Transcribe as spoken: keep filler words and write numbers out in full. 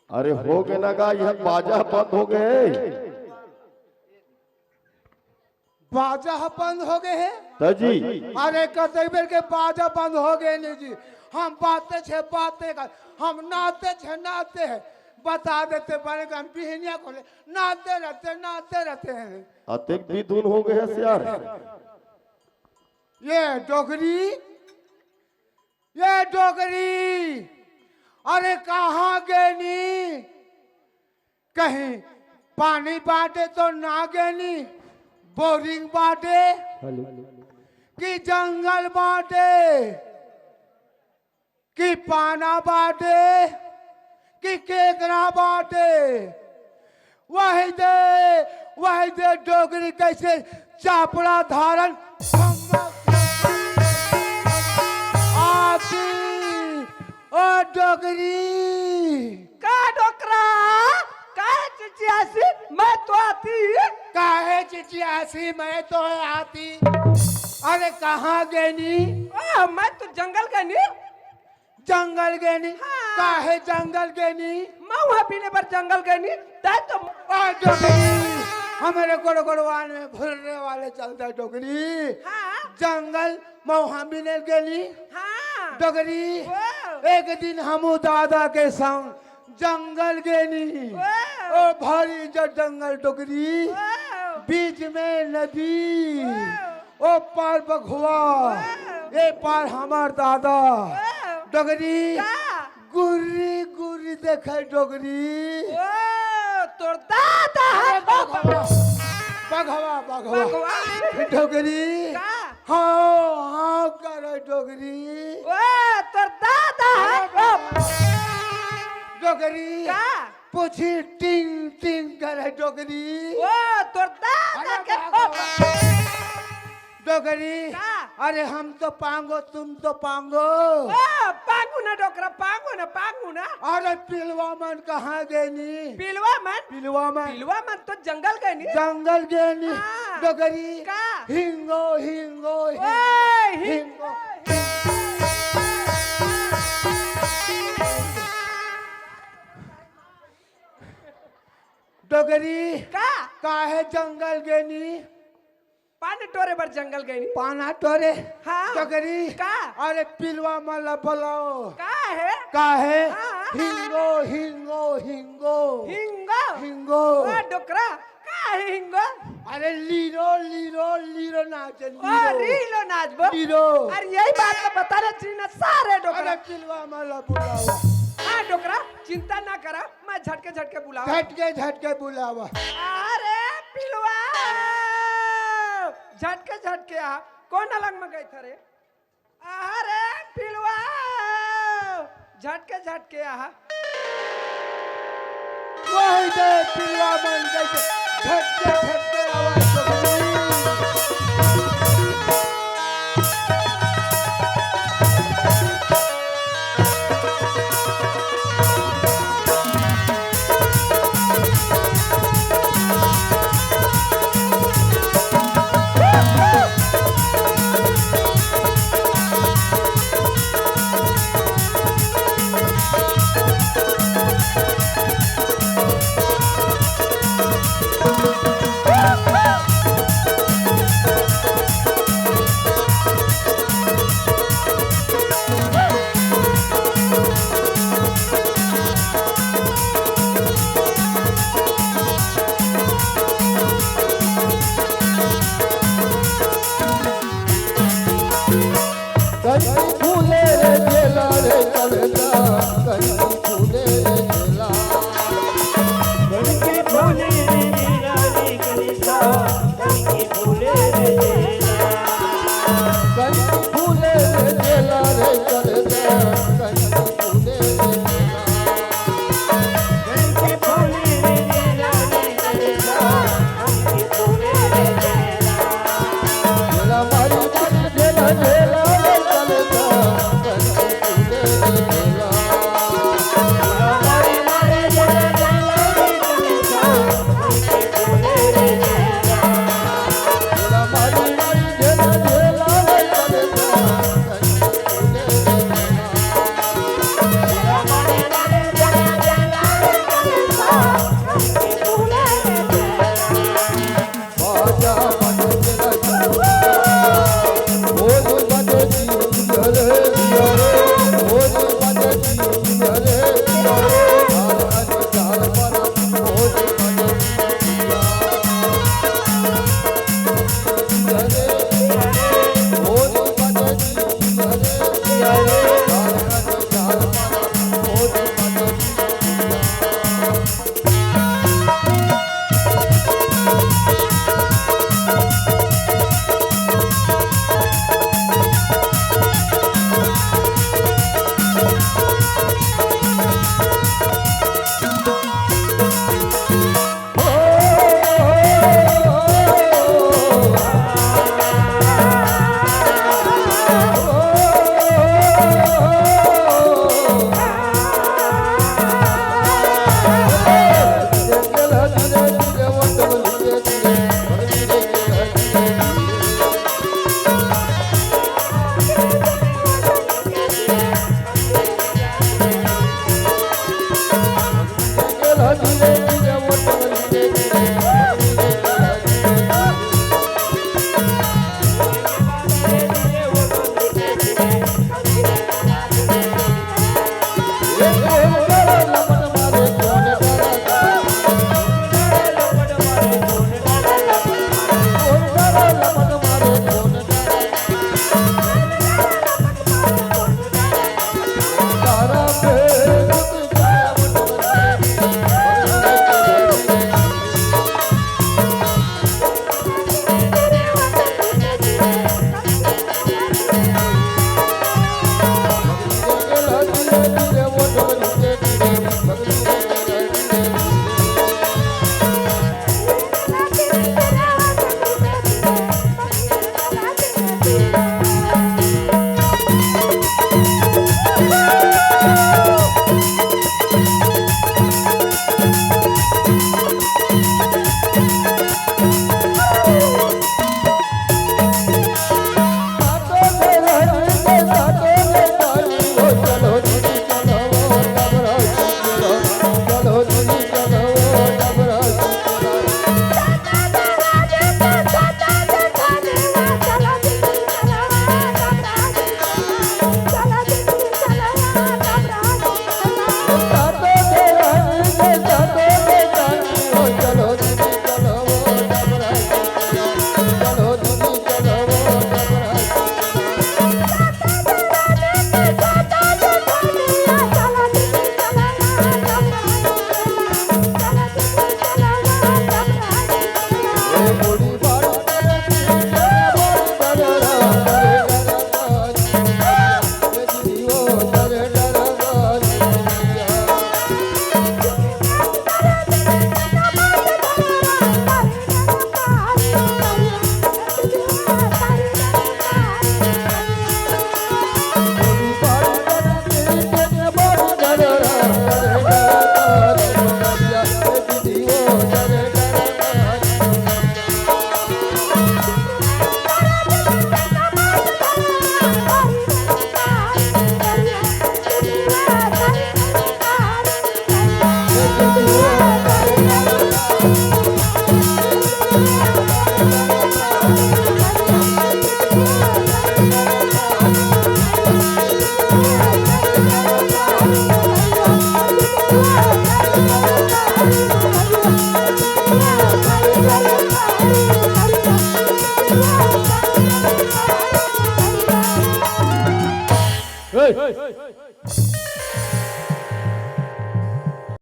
अरे हो गे ना गा, ये बाजा बंद हो गे। बाजा ह बंद हो गे हे। त जी। अरे कतई बेर के बाजा बंद हो गे नी जी। हम बाते छे बाते कर, हम नाते छे नाते हे। बता देते बने गन बिहनिया को ले, नाते रहते, नाते रहते हैं। अतेक बिधुन हो गे हे सियार। ये डोकरी, ये डोकरी, अरे कहाँ गे नी? कहीं पानी बांटे तो ना गे नी, बोरिंग बांटे हेलो। कि जंगल बांटे कि पाना बांटे कि केकरा बांटे। वही दे, वही दे डोकरी कैसे चापड़ा धारण आती। ओ डोकरी। का डोकरा? काहे चिचियासी? मैं तो आती। काहे चिचियासी? मैं तो आती। अरे कहाँ गे नी? ओ, मैं तो जंगल गे नी। जंगल गे नी? हाँ। काहे जंगल गे नी? मउहा बीने बर जंगल गे नी। तै तो ओ डोकरी, हमरे गोड़गोड़वान में भुर्रे वाले चलता डोकरी। हाँ। जंगल मउहा बीने गे नी। हाँ। डोकरी, ओ। एक दिन हमू दादा के संग जंगल गे नी। ओ। ओ भारी जो जंगल डोकरी, ओ। बीच में नदी, ओ। ओ पार बघवा, ओ। ए पार हमार दादा। ओ। डोकरी, का? गुर्री गुर्री देखे डोकरी। ओ, तोर दादा हे। अरे बघवा, बघवा, बघवा। बघवा। डोकरी। का? हाँ, हाँ, करे डोकरी। ओ, तोर दादा हे। अरे बघवा। डोकरी। का? पूछी टिंग टिंग करे डोकरी। ओ, तोर दादा अरे के बघवा। डोकरी। का? अरे हम तो पांगो, तुम तो पांगो। ओ, पांगू ना डोकरा, पांगू ना, पांगू ना। अरे पिलवा मन कहाँ गे नी? पिलवा मन? पिलवा मन। पिलवा मन तो जंगल गे नी। जंगल गे नी। हाँ। डोकरी। का? हिंगो, हिंगो, हिंगो। ओए, हिंगो। डोकरी। का? काहे जंगल गे नी? पान टोरे बर जंगल गे नी। पाना टोरे? हाँ। डोकरी। का? अरे पिलवा मन ला बुलाओ। का हे? का हे? हाँ। हिंगो, हिंगो, हिंगो। हिंगो? हिंगो। ओ डोकरा, का हे हिंगो? अरे लीरो, लीरो, लीरो नाच, ओ लीरो। लीरो नाचबो। लीरो। अरे यही बात तो बता रहे छी ना सारे डोकरा। अरे पिलवा मन ला बुलाओ। हाँ डोकरा, चिंता ना करा। मैं झटके झटके बुलावा। झटके झटके बुलावा। अरे पिलवा, झटके झटके आ। कोन अलंग में गई था रे? अरे पिलवा, झटके झटके आ। वही दे पिलवा मन कैसे झटके झटके आवाज सुनी। ए,